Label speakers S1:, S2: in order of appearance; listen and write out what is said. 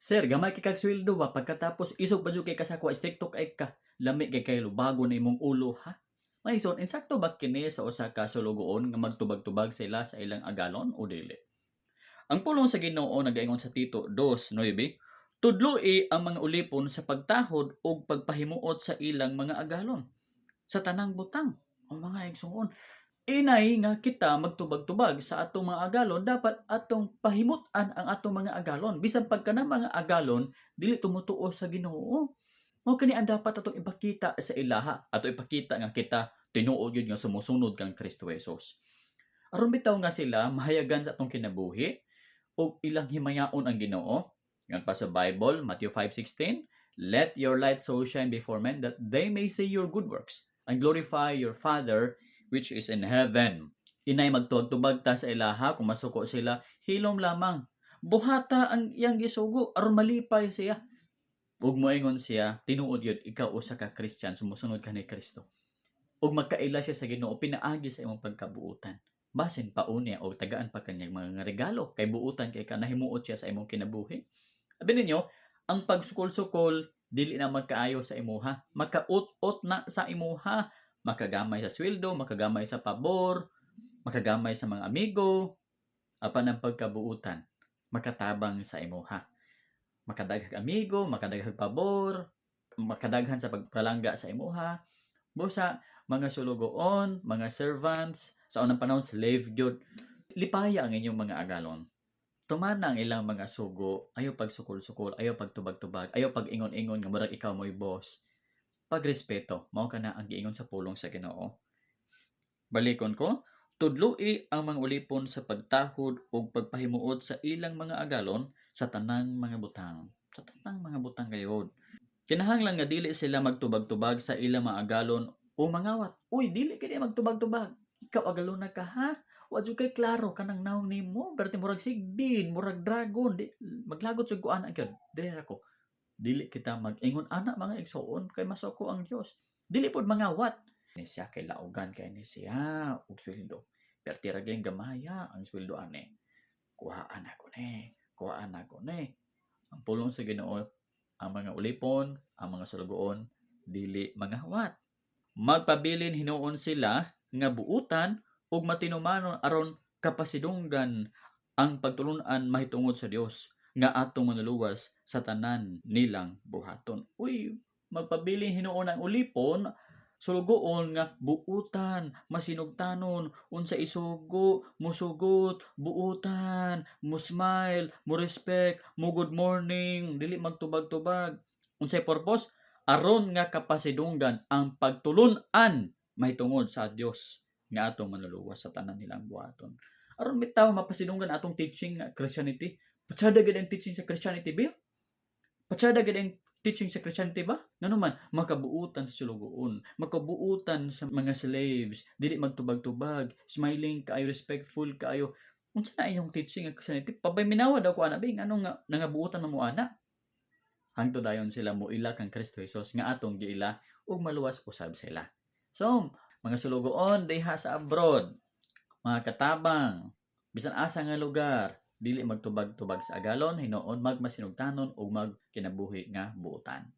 S1: Sir, gamay kay kag sweldo ba, pagkatapos isog pa jud kay ka sa ako, strikto kay ka. Lami kay kay bago na imong ulo, ha? May so, insakto ba kini sa usa ka sulugoon nga magtubag-tubag sila sa ilang agalon o dili? Ang pulong sa Ginoo nagaingon sa Tito 2:9, "Tudloi ang mga ulipon sa pagtahod ug pagpahimuot sa ilang mga agalon sa tanang butang." O mga igsuon, inay nga kita magtubag-tubag sa atong mga agalon, dapat atong pahimutan ang atong mga agalon. Bisan pagka na mga agalon, dili tumutuo sa Ginoo. Mao kani ang dapat atong ipakita sa ilaha. Ato ipakita nga kita tinuod gyud nga sumusunod kang Kristo Jesus. Aron bitaw nga sila mahayagan sa atong kinabuhi ug ilang himayaon ang Ginoo. Ingon pa sa Bible, Matthew 5:16, "Let your light so shine before men that they may see your good works and glorify your Father which is in heaven." Inay magtubag-tubag ta sa ilaha kung masuko sila, hilom lamang. Buhata ang iyang gisugo aron malipay siya. Ug moingon siya, tinuod gyud ikaw usa ka Christian, sumusunod ka ni Kristo. Ug magkaila siya sa Ginoo pinaagi sa imong pagkabuutan. Basin paunya o tagaan pa kanyang mga regalo kay buutan kay ka, nahimuot siya sa imong kinabuhi. Abi ninyo, ang pagsukol-sukol dili na magkaayo sa imuha. Makaut-ot na sa imuha, makagamay sa sweldo, makagamay sa pabor, makagamay sa mga amigo, apan ang pagkabuutan makatabang sa imuha. Makadaghag amigo, makadaghag pabor, makadaghan sa pagpalangga sa imuha. Busa mga sulugoon, mga servants, sa unang panahon slave gyud. Lipaya ang inyong mga agalon. Tumana ang ilang mga sugo, ayaw pagsukol-sukol, ayaw pagtubag-tubag, ayaw pag-ingon-ingon nga murag ikaw mo'y boss. Pagrespeto, mao kana ang giingon sa pulong sa Ginoo. Balikon ko, "Tudloi ang mga ulipon sa pagtahod ug pagpahimuot sa ilang mga agalon sa tanang mga butang." Sa tanang mga butang gayod. Kinahanglan nga dili sila magtubag-tubag sa ilang mga agalon o mangawat. Uy, dili kini magtubag-tubag. Ikaw agalon na ka, ha? Wa jud kay klaro kanang nawong nimo, pero murag sigbin, murag dragon, di maglagot jud ko ana gyud. Dili ra ko. Dili kita mag-ingon ana, mga igsuoon, kay masuko ang Dios. Dili pod mangawat. Ni siya kay laugan kay ni siya og sweldo. Perti ra gyud gamaya ang sweldo ani. Kuhaan ako ni, kuhaan ako ni. Ang pulong sa Ginoo, ang mga ulipon, ang mga sulugoon, dili mangawat. Magpabilin hinuon sila nga buutan ug matinumanon aron kapasidunggan ang pagtulun-an mahitungod sa Dios nga atong manluluwas sa tanan nilang buhaton. Uy, magpabilin hinuon ang ulipon, sulugoon nga buutan, masinugtanon, unsa isugo, musugot, buutan, mo smile, mo respect, mo good morning, dili magtubag-tubag. Unsay purpose? Aron nga kapasidunggan ang pagtulun-an mahitungod sa Dios nga atong manluluwas sa tanan nilang buhaton. Aron bitaw mapasidunggan atong teaching nga Christianity. Patsada gid ang teaching sa Christianity ba? Patsada gid ang teaching sa Christianity ba? Ngano man makabuutan sa sulugoon, makabuutan sa mga slaves, dili magtubag-tubag, smiling kaayo, respectful kaayo. Unsa na inyong teaching nga Christianity? Pabay minawa daw ko ana ba, ngano nga nangabuutan man mo ana? Hangtod dayon sila moila kang Kristo Jesus nga atong giila ug maluwas usab sila. So, mga sulugoon diha sa abroad, mga katabang, bisan asa nga lugar, dili magtubag-tubag sa agalon, hinuon magmasinugtanon ug magkinabuhi nga buutan.